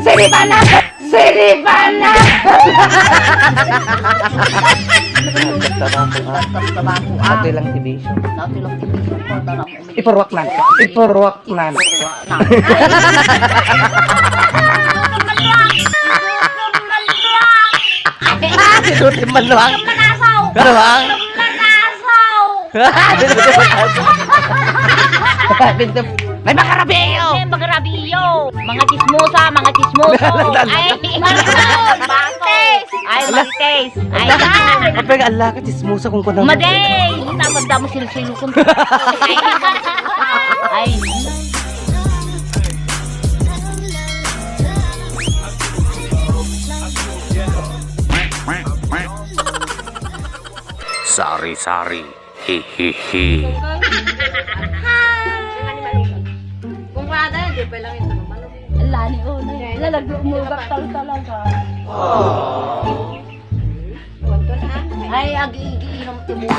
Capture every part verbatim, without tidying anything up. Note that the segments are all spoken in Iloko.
Siribana! Siribana! Tabako, ah. Tabako, ah. Atoy lang ti bisyo. Atoy lang ti bisyo. Ipurwak nan. Ipurwak nan. Sinuti man lang. Ano lang? May makarabiyo! May makarabiyo! Mga chismosa, mga chismoso! Ay, Marites! Ay, Marites! Ay, ay! Apay, ala ka, chismosa kung kuna. Madi! Tapos damo silsilo kung. Ay! Sari-sari. Hihihi. Kung wala na, di pa lang ito. Ala ni una. Lalaglag mo, baktal talaga. Ay, agi-igiinom ti mo.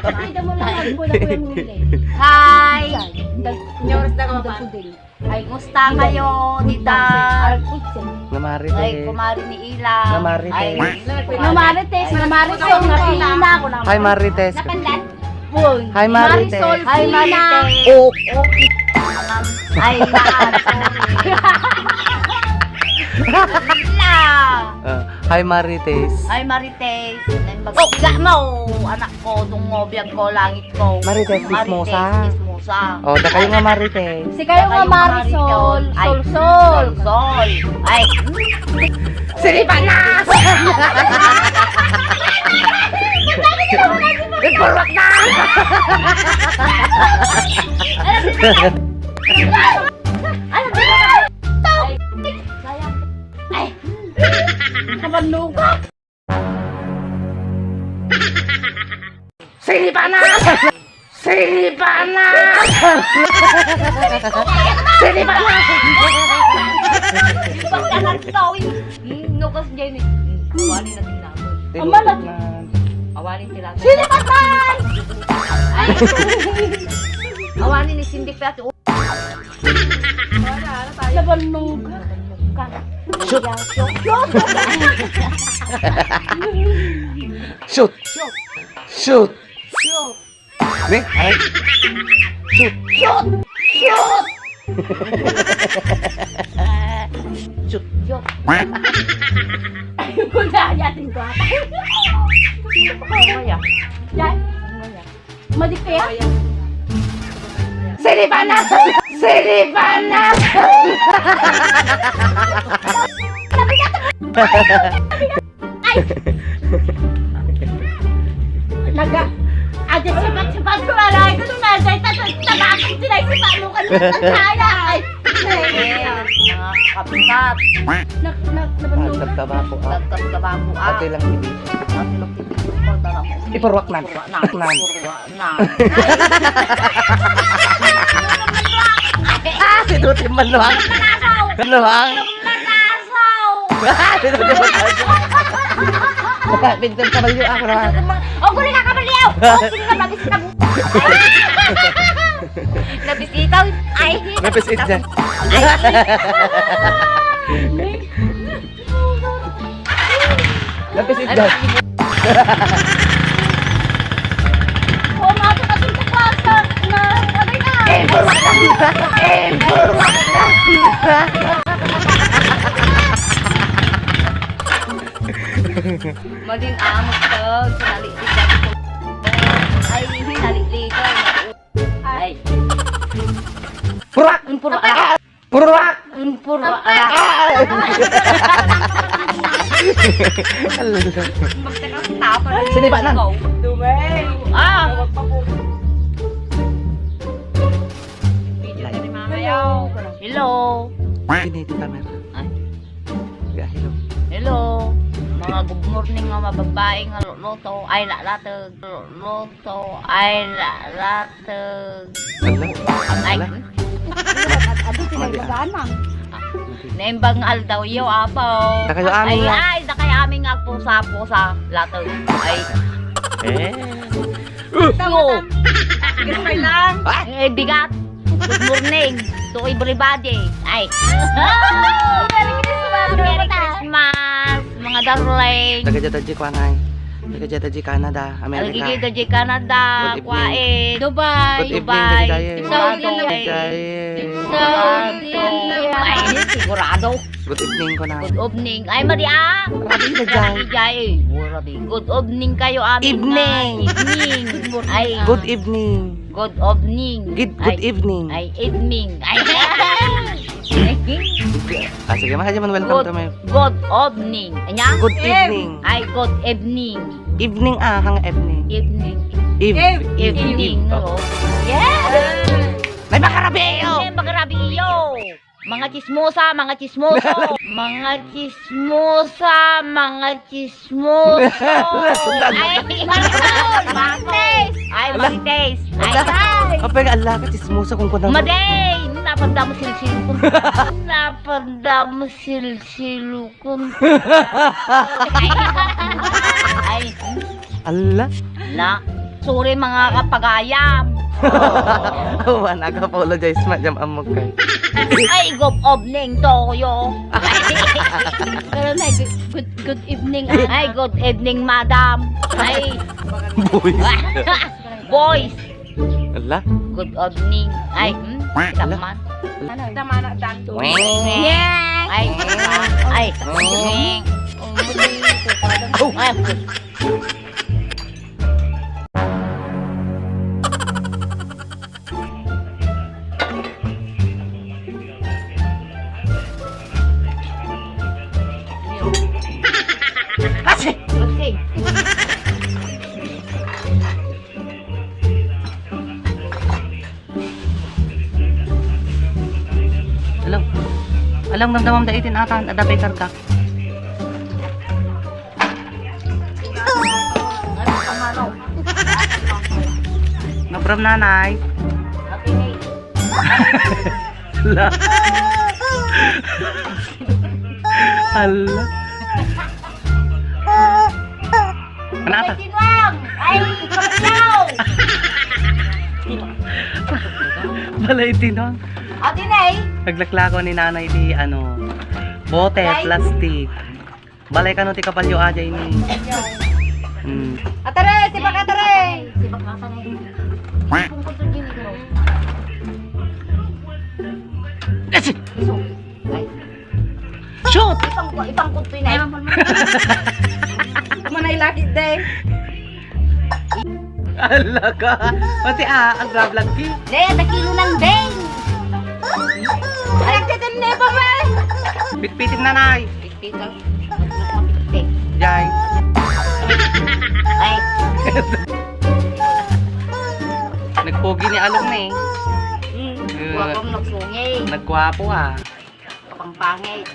Ay, damo lang ang buwan ko yung nili. Hi! Nyoros na ka mapal. Ay, kumusta kayo, tita? Nga Marites. Ay, kumari ni Ila. Nga Marites. Ay, nga Marites, nga Marites, nga Pina, ako naman. Hi, Marites. Napandan? Uy, Hi, Marites. Marisol Hi, Pina. Marites. Oh. Okay. Ay, na, sorry. Ila. Ah, hi, Marites. Hi, Marites. Naimbag-, oh, ga mo, anak ko, dunggo, biag ko, langit ko. Marites, Marites, chismosa. Chismosa. Oh, dakayo nga Marites. Sikayo nga Marisol, Ay, Solsol. Solsol. Ay. Siribana! Ipurwak na! Ay. Kabanuga! Siribana! Siribana! Siribana! Pagkanan tawin. Hmm, nukas, Jenny. Hmm, awani na din naman. Amalat. Awani sila. Siribana! Ay! Awani ni Cindy Pet. Nabannog ka. Shoot! Shoot! Shoot! Shoot! Shoot! Ni? Aray. Shoot! Shoot! Shoot! Shoot! Shoot! Ayaw ko na, ayatin ko ata. Ano kaya? Yan. Ano kaya? Madi kaya? Siribana! Siribana! Ay! Naga-, aja, sipat-sipat ko, aray ko, nung nasa ita-, ta-, tabakit sila, sipat mo kami, kaya, ay! Mga kapitat. Nag-, nag-, nag-, Nagkabako, ah. Nagkabako, ah. Atoy lang ti bisyo. Atoy lang ti bisyo. Ipurwak nan. Ipurwak nan. Ipurwak nan. Na. Ah, sinuti man lang. Ano lang? Ah, sinuti man lang. Pinsan kabalyo ako naman. O, guli ka, kabalyo! O, guli ka, mabis na bu-, Nabisita. Ay, Nabisita. Ay. Lapis is done. Oh, mato kasi sa pasa na, sabi na. Madin amo to, sinalitan. Ay, sinalitan. Ay. Purak! Purak! Purak! Purak! Ah! Siniba na. Dumay. Ah! Video na ni Mama, yaw. Hello. Sini ti camera. Ay. Yeah, hello. Hello. Mga good morning nga mababae nga luluto. Ay, lalatag. Luluto. Ay, lalatag. Ala. Ay. Ala. Adi, pinagmagana. Naimbag nga aldaw yo, apo. Dakayo amin nga. Ay, ay, dakayo amin nga agpusa-pusa. Latag. Ay. Eh. Tama, tama. Bigat pa lang. Eh, bigat. Good morning. to everybody. Ay. Merry Christmas, Merry Christmas, mga darling. Taga diay ta diay kuan ay. Taga diay ta diay Canada, America. Taga diay ta diay Canada, Good evening. Kuan, Dubai. Good evening, Dubai. Taga diay. Saudi. Taga diay. Saudi. Ay, sigurado. Good evening ko na. Good evening. Ay, madi, ah. Rabi ka diay. Rabi diay, eh. Rabi. Good evening kayo, amin. Evening. Evening. Ay. Good evening. Good evening. Good, good evening. Ay, evening. Ay. Ah, sige, mga Jaman, welcome to my good evening. Anya? Good evening. Ay, good evening. Evening, ah, hang evening. Evening. Eve-, evening. Evening, oh. Yes! May makarabi iyo! May makarabi iyo! Mga chismosa, mga chismoso, mga chismosa, mga chismoso. Ay, Maricol, Marites. Ay, Marites. Ay, ay. Apay nga ala ka chismosa kung kunang. Maday, napanda mo silsilukon. Napanda mo silsilukon. Ay. Ala. La. Sorry, mga kapagayam. Wan, aga apologize, madam, amok kay. Ay, good evening to you. Pero na, good, good, good evening, ah. Ay, good evening, madam. Ay. Boys. Boys. Ala. Good evening. Ay, hmm? Ala. Taman. Ano? Tama na, Dan. Yes. Ay, ay. Oh, ay. Kasi! Okay. Alam. Alam, namnamam da itin atan, adda pay karga. Nobram nanay. La. Hala. Ano ata? Tinuang! Ay, kapatlaw! Balay tinuang. O, dinay. Naglaklako ni nanay di, ano, bote, plastic. Balay kano ti kabalyo, ajay ni. Hmm. Atare, si Bakatare! Si Bakatare. Pungkol to, Jimmy, bro. Ay! Shoot! Ipang-, ipangkot to yun, eh. Manay lagi, day. Ala ka. Pati, ah, ang vlog ki. Day, takilo ng day. Ay, nagtitinda pa ba? Pitpitin, nanay. Pitpitin. Jay. Ay. Nagpogi ni Along na eh. Hmm. Eh, guwapong nagsungi. Nagguwapo, ah. Kapampangit.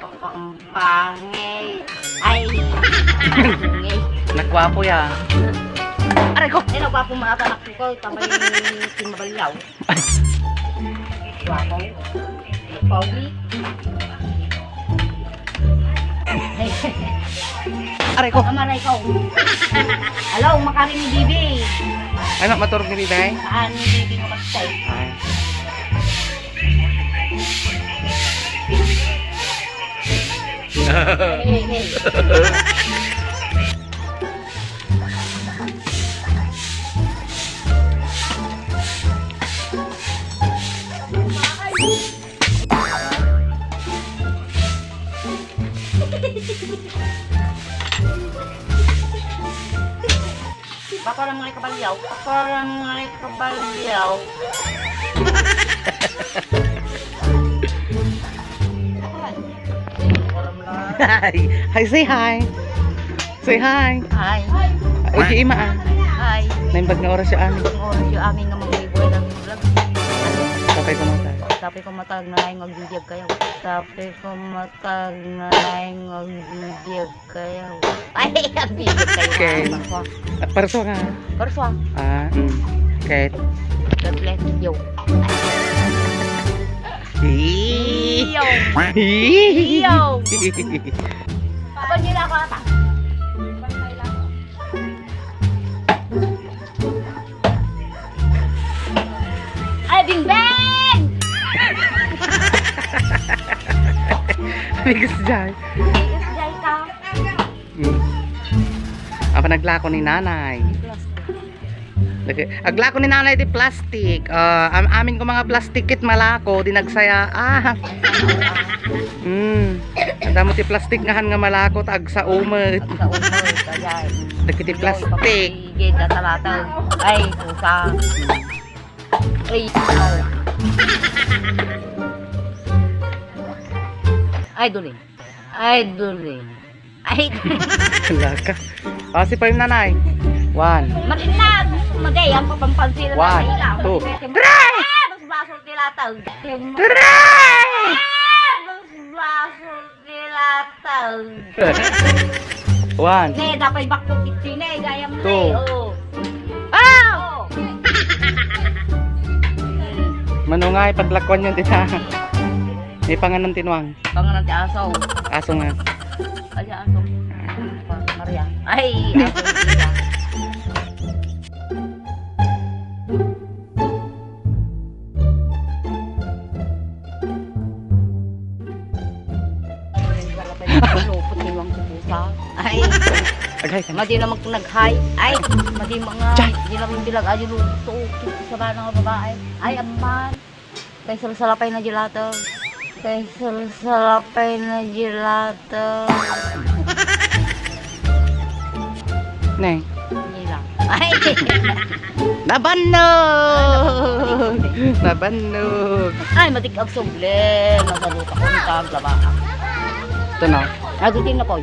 Kapampangit. Ay. Nagsungi. Nagguwapo ya. Aray ko! Eh, nagwapo mga anak ko, tabay kimabalyaw. Gwapo. Pogi. Aray ko. Amaray ko. Hello, makarin ni Bibi. Ano, maturog ni Bibi? Saan ni Bibi mo kasi? Ay. Hey, hey. Ba, parang may kabalyaw. Parang may kabalyaw. Hi. Hi, say hi. Say hi. Hi. Ay, di ima, ah. Hi. Naimbag nga oras ya amin. Oras ya amin nga magbubuhay ng vlog. Tapay ko matag. Tapay ko matag na nga video kayo. Tapay ko matag na nga video kayo. Ay, ang video kayo. Okay. Ang At parso nga. Parso. Ah, mm. Okay. God bless you. Iyo. Iyo. Apan nila ako ata. Ay, Bing Beng! Bigas jay. Bigas jay ka. Hmm. Apa naglako ni nanay? Plastic. Lagi, aglako ni nanay ti plastic. Ah, am-, amin ko mga plastic kit malako, di nagsaya. Ah. Hmm. Adda mo ti plastic nga han nga malako, ta agsa umet. Agsa umet, ayan. Dagiti plastic. Igid na talataw. Ay, pusa. Ay, ay, duling. Ay, duling. Ay, duling. Wala ka. O, si Pam, nanay. One. Marinag. Magay, ang papampansin na One, lang. Two. Three! Ah, basbasol ti lataw. Three! Ah, basbasol ti lataw. One. Ne, dapat bakto kitchen eh, gayam ne, Two. Oh. Ah! Oh. Manungay, paglakuan yun, tita. May panganan tinuang. Panganan ti aso. Aso nga. Ay, aso. Pa-, Maria. Ay, aso. Lupot ni Wang Kukusa. Ay. Agay ka na. Madi na magkunaghay. Ay, madi mga, Jay. Di na magbilag. Ay, luto. Sa ba nga babae? Ay, amman. Kay salsalapay na gelato. Kay salsalapay na gelato. Ne. Nila. Ay! Nabannog! Nabannog! Ay, matik agsubli. Masaluta ko ang taglaba. Ito na. Agutin na po.